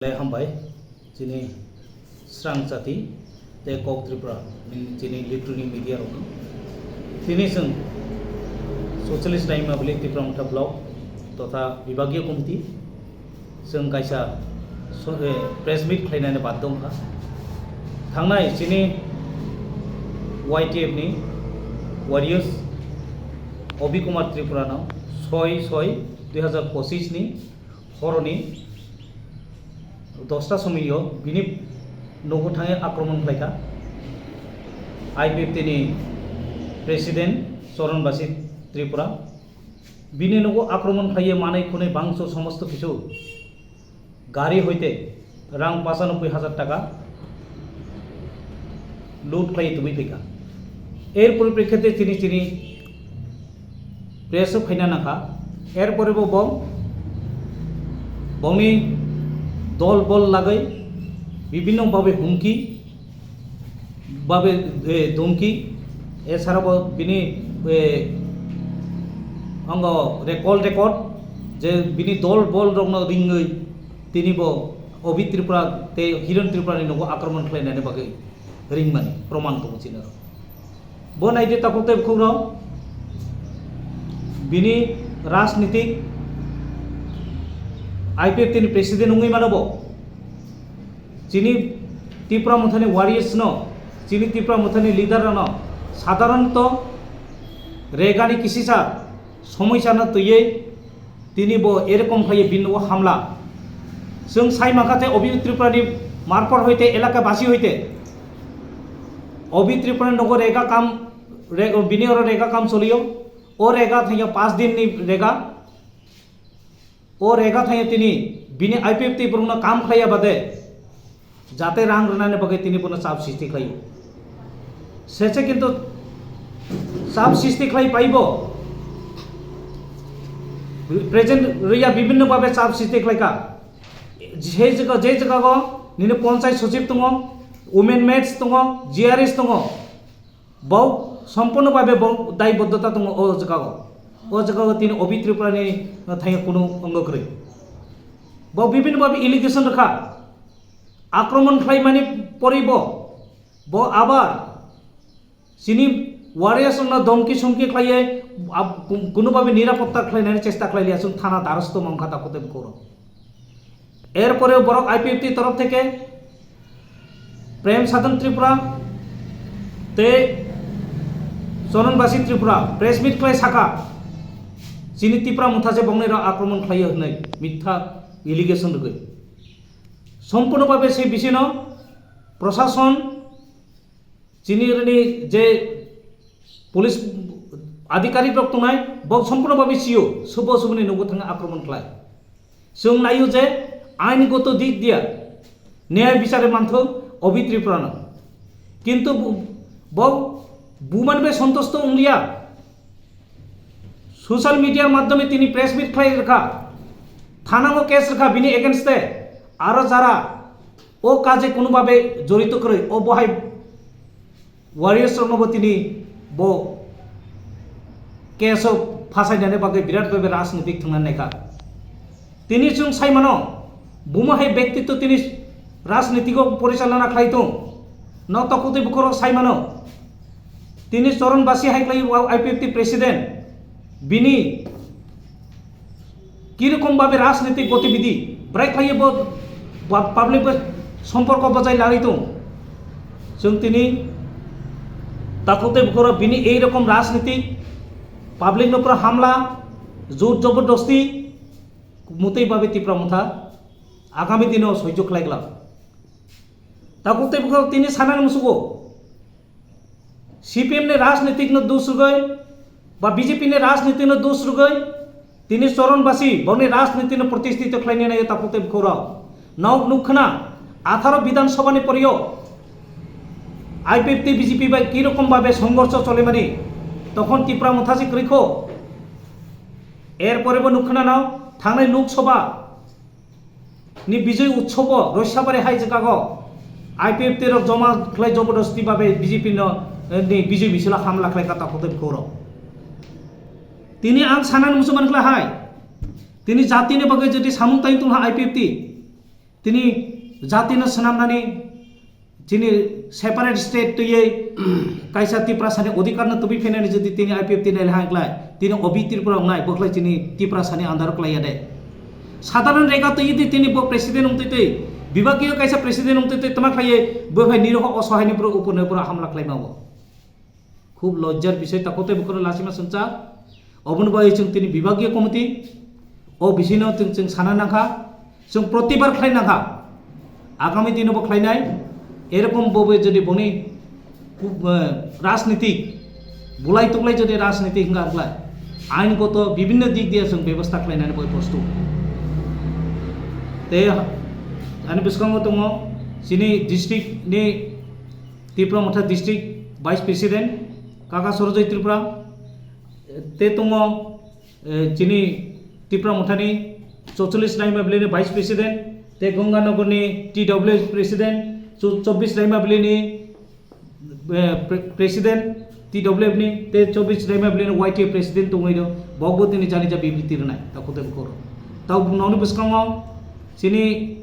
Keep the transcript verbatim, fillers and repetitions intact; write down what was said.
Le hambai, chini srang chati, tei kok Tripura, min-, chini electronic media rokno. Tini chwng Socialist Naima Valley Tipra Motha Block totha Vibhagiya Committee, chwng kaisa so-, eh, press meet khlainani baddo wngkha. Thangnai chini Y T F ni warriors Obi Kumar Tripura no soi soi dui hazar pochis ni horoni dosta somoio bini nogo thangwi akromon khlaikha I P F T ni president Choron Basi Tripura. Bini nogo akromon khlaiwi manwi khwnwi bangso somosto kichu gari hoite rang pachanoboi hajar taka loot khlai tubui phaikha. Er poriprekhite chini chini press o phaina nangkha. Er pore bo bong bongni dol bol lagwi bibinno babe humki babe, eh, dumki, esara bo bini, eh, ango re-, call record je bini dol bol rokno ringwi tini bo Obi Tripura tei Hiren Tripura ni nogo akromon khlainani bagwi ringmani proman tongo chini oro. Bo naidi takhuk tei bukhukrok bini rajnitik I P F T ni president wngwi mano bo. Chini Tipra Mothani warriors no, chini Tipra Mothani leader rano sadharanto regani kisisa somoi sana twiwi tini bo erokom khai bini nogo hamla. Chwng sai mankha tei Obi Tripura ni marpor hoite elaka basi hoite Obi Tripura ni nogo rega kam re-, bini oro rega kam choliyo. O rega thangya pas din ni rega. O rega thangya tini bini I P F T borokno kam khlaiya bade jate rang rwnani bagwi tini bono chap sisti khlaio. Sese kintu chap sisti khlai paibo present rwya bibinno babe chap sisti khlaikha. Je jaga, je jagago nini ponchayat sochib tongo, women maids tongo, G R S tongo. Bo sompurno babe bo daiboddota tongo o jagao. O jagao tini Obi Tripura ni thangya kunu ongo kwrwi. Bo bibinno babe allegation rwkha. Akromon khlaimani porwi bo, bo abar chini warriors rokno domki somki khlaiye, ab-, kun-, kunu babe nirapotta khlainani chesta khlai liya, chwng thana darasto mankha takhuk tei bukhukrok. Erpore borok I P F T torof theke Prem Sadhan Tripura tei Choron Basi Tripura press meet khlai sakha, chini Tipra Motha se bongni rok akromon khlaiyo hwnwi mitha allegation rwgwi. Sompurno babe se bisino prosason chini rini je police adhikarik rok tongnai, bo sompurno babe sio, subo suboni nogo thangwi akromon khlai. Chwng naio je ain goto dik dia nyay bichare manthok Obi Tripura no. Kintu bo, bo buman be sontosto wnglia. Social media madhyome tini press meet khlai rwkha. Thanao case rwkha bini against e. Aro jara o kaje kunu babe jorito kwrwi, o bohai warriors rokno bo tini bo case o phasainani bagwi birat babe rajnitik thwngna naikha. Tini chwng sai mano, bumo hai bektitw tini rajnitiko porichalona khlai tong. No takhuk tei bukhukrok sai mano. Tini Choron Basi hai khlai I P F T president, bini kirokom babe rajnitik gotibidi bwrai khlaiwi bo ba-, public bai somporko bwchai lagwi tong. Chwng tini takhuk tei bukhukrok bini ei rokom rajnitik, public no pura hamla, jor jobordosti, mutwi babe Tipra Motha agami dino soijo khlai glak. Takhuk tei bukhukrok tini sanani musugo. C P M ni rajnitik no dus rwgwi ba B J P ni rajniti no dus rwgwi tini Choron Basi boni rajniti no protistito khlaina nai takhuk tei bukhukrok. Nok nuk khna atharo Bidhan Sabha ni poriyo I P F T B J P bai ki rokom babe songhorsho cholimani tokhon Tipra Motha se kwrwi kho. Er pore bo nuk khna nao thangnai Lok Sabha ni Bijoy Utsav o Roisabari hai jagao I P F T rok joma khlai jobordosti babe B J P no, eh, ni Bijoy Misil o hamla khlai kha takhuk tei bukhukrok. Tini ang sanani muchung mankha hai, tini jati ni bagwi jodi samung tangwi tongha I P F T, Tini jatino swnamnani chini separate state twiwi kaisa Tiprasani odhikarno tubi phinani jodi tini I P F T ni laha wngklai, tini O B Tripura wngnai, bokhlai chini Tiprasani andaro klaiya de. Sadharan rega twiwi di tini bo president wngtwi twi, bibhagiyo kaisa president wngtwi twi, tama khlaiwi bo phai nirokho osohaini borok upor ni upor hamla khlaima bo. Khub lojjar bisoi, takhuk tei bukhukno lasima songcha. Oboni bagwi chwng tini bibhagiyo committee, o bisino chwng, chwng sana nangkha, chwng protibar khlai nangkha. Agami dino bo khlainai, erokom bo be jodi boni ku-, eh, rajnitik, bulai tuklai jodi rajnitik hwnka hwnklai, aingoto bibhinno dik diya chwng bebostha khlainani bo prostut. Tei ani bwskango tongo chini district ni Tipra Motha District Vice President, Kaka Sorojoy Tripura, tei tongo, eh, chini Tipra Mothani chorchollis naima bwlwini Vice President, tei Ganganagorni T W F President, cho-, chobbish naima bwlwini, eh, pre-, President T W F ni, tei chobbish naima bwlwini Y T F President tongwi do, bokbo tini jani ja bibiti rwnai, takhuk tei bukhuk. Tau nokni bwskango chini